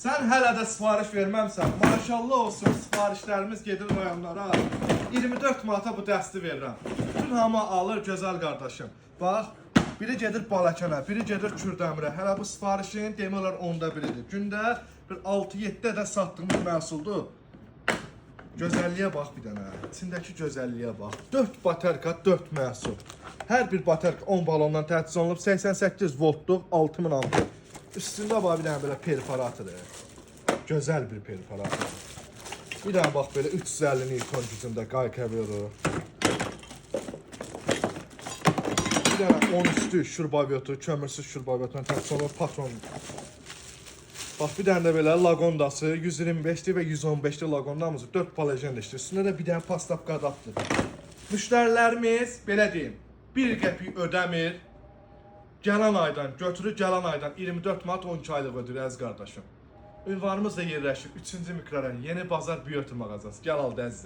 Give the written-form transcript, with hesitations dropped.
Sən hələ də sifariş verməmsən. Maşallah olsun, sifarişlərimiz gedir rayonlara. 24 manata bu dəsti verirəm. Bütün hamı alır gözəl qardaşım. Bax, biri gedir Balakənə, biri gedir Kürdəmirə. Hələ bu sifarişin demək olar onda biridir. Gündə bir 6-7 də satdığımız məhsuldur. Gözəlliyə bax bir dənə. İçindəki gözəlliyə bax. 4 baterka, 4 məhsul. Hər bir baterka 10 balondan təchiz olunub 88 voltluq 6000 amper. Üstündə bax bir dənə belə perforatordur. Gözəl bir perforator. Bir dənə bax belə 350 Newton gücündə qayka verir. Bir dənə 13-lük şurbaviyotu, kömürsüz şurbaviyotundan təchiz olunub patron. Bax bir dənə də belə lagondası 125-li və 115-li lagondamız 4 palajen işdir. Üstündə də bir dənə pastapka adaptır. Müştərilərimiz belə deyim, bir qəpik ödəmir. Gələn aydan götürür, gələn aydan 24 manat 12 aylıq ödəyir əziz qardaşım. Ünvanımız da yerləşir 3-cü mikrorayon Yeni Bazar Beauty mağazası. Gəl al da əzizim.